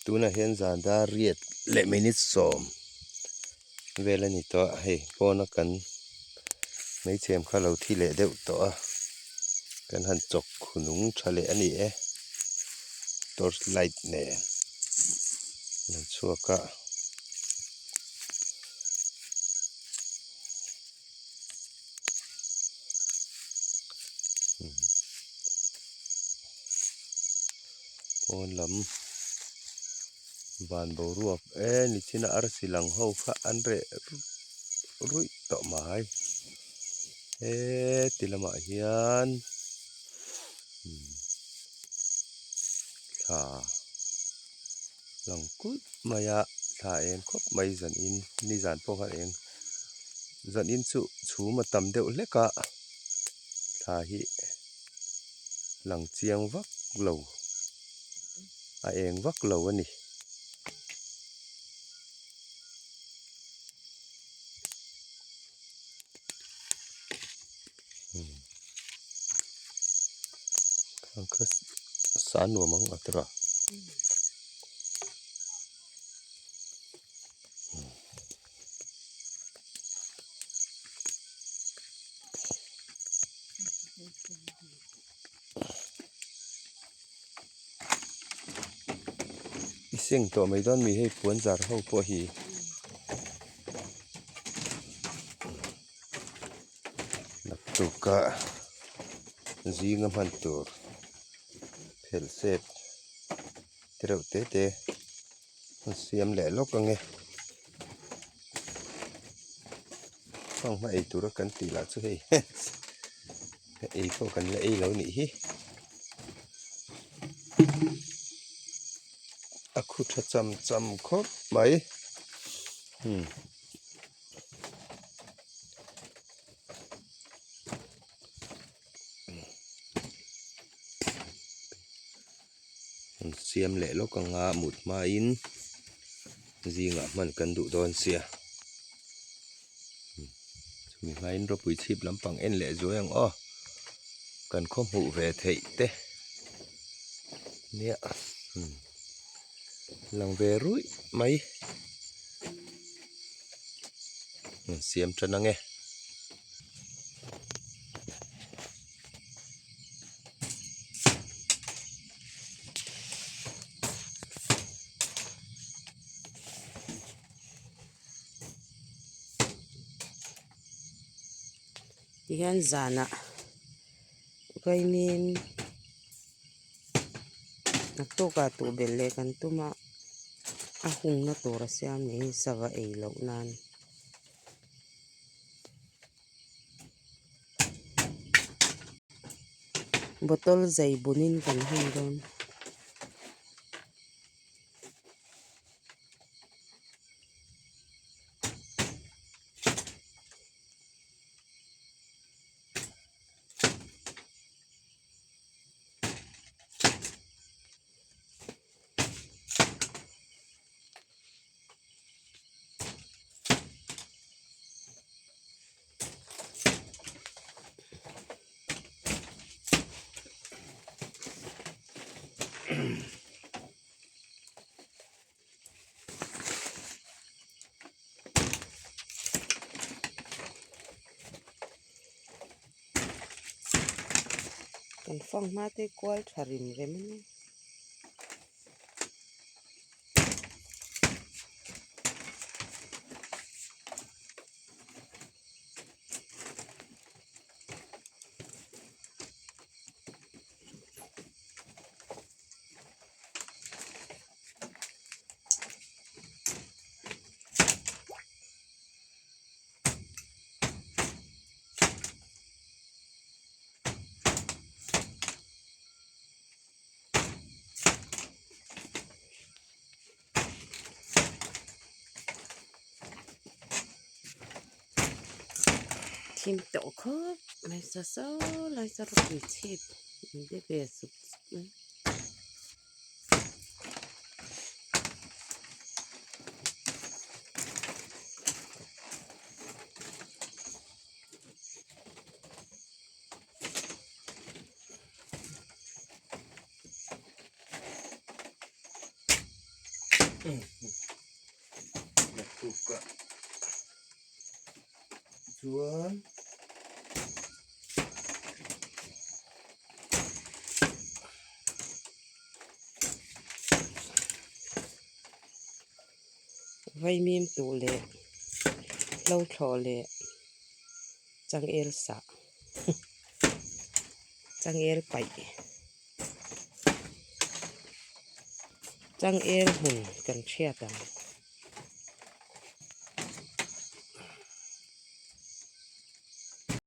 Tunah hian zan dar riat leh minute sawm vel a ni tawh a hei pawna kan hmeichhem kha lo thi leh deuh tawh a kan han chawk nung tha leh a ni e torch light nen an chhuak a. Pawn lam van boruak e nichina arsi lang ho kha an reh ruih tawh mai heti lamah hian thla lang kulh mai a thla eng khawp mai zan in nizan pawh khan eng zan in chu chhum a tam deuh hlek a thla hi. Lang chiang vak lo a eng vak lo a ni. Ang kha sa nuam ang a tawrh a. I seng tawh mai dawn mi hei puan zar ho pawh hi naktuk a zinga hman tur phelh sep te reuh te te an siam leh lawk ang e. Fanghma ei tura kan tih lah chu hei ei pawh kan la ei lo nih hi a khu tha cham cham khawp mai umm. An siam leh lawk anga mut hmain zingah hman kan duh dawn sia chumi hmain rawpui chhip lampang en leh zuai ang aw kan khaw hmuh ve theih te nia lang ve ruih mai an siam tan ang e. Tihian zanah vaimim naktukah tuh belh leh kan tum a a hungna tur a siam niin sava ei loh nan. Bottle zei bunin kan hung dawn. Kan fanghma te kual tha rim rem a nia. Thim tawh khawp mai sa saw lai sa rawpui chhip an be ve sup sup mai. Naktukah chuan Vaimim tuh leh hlo thlawh leh changel sah changel paih changel hmun kan hriat ang.